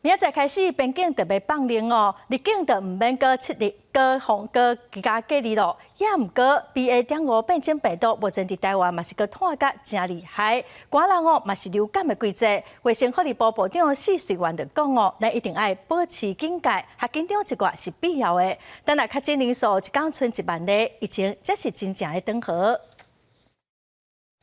明仔載開始，邊境就欲放冷哦，入境就毋免閣7日，閣防閣居家隔離咯。也毋過，BA.5變種病毒目前佇台灣嘛是閣湠甲誠厲害，寒人哦嘛是流感的季節。衛生福利部部長施瑞元就講哦，咱一定愛保持警戒，較緊張一寡是必要的。但若確診人數一工賰1萬例，疫情才是真正的轉好。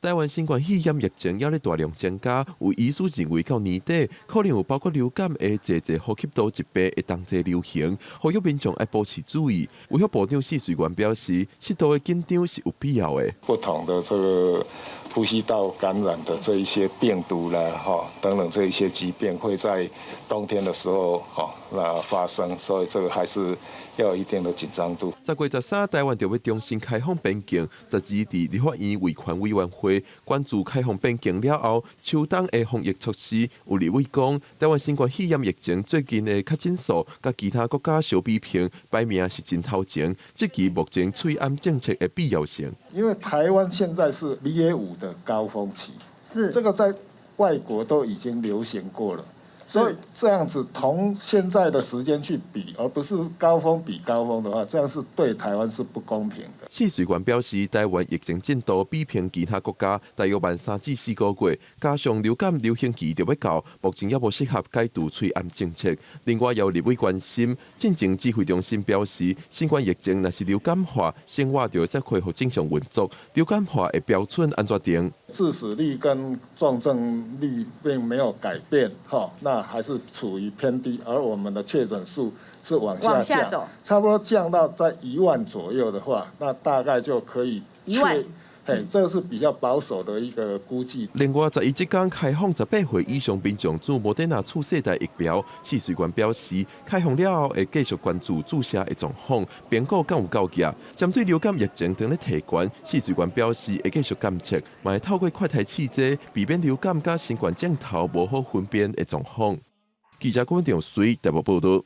台灣新冠肺炎疫情猶咧大量增加，有醫師認為到年底可能有包括流感的濟濟呼吸道疾病會同齊流行，呼籲民眾愛保持注意。衛福部長施瑞元表示，適度的緊張是有必要的。不同的這個呼吸道感染的這一些病毒啦，哈等等這一些疾病會在冬天的時候，哈那發生，所以這個還是要有一定的緊張度。10月13，台灣就欲重新開放邊境。12佇立法院維權委員會關注開放邊境了後，秋冬的防疫措施。有立委講，台灣新冠肺炎疫情最近的確診數，佮其他國家相比評，排名是真頭前，質疑目前喙罨政策的必要性。因為台灣現在是 BA.5的高峰期，是這個在外國都已經流行過了。所以這樣子同現在的時間去比，而不是高峰比高峰的話，這樣是對台灣是不公平的。施瑞元表示，台灣疫情進度比平其他國家大約慢3至4個月，加上流感流行期就欲到，目前猶無適合解除喙罨政策。另外，有立委關心，進前指揮中心表示，新冠疫情若是流感化，生活就會使恢復正常運作。流感化的標準按怎定？致死率跟重症率並沒有改變，哈，那還是處於偏低，而我們的確診數是往下降，差不多降到在1萬左右的話，那大概就可以1萬。嘿，這個是比較保守的一個估計。另外，11這工開放18歲以上民眾注莫德納次世代疫苗，施瑞元表示，開放了後會繼續關注注射的狀況，評估敢有夠額。針對流感疫情當咧提懸，施瑞元表示會繼續監測，嘛會透過快篩試劑，避免流感佮新冠症頭無好分辨的狀況。記者郭文長隨台北報道。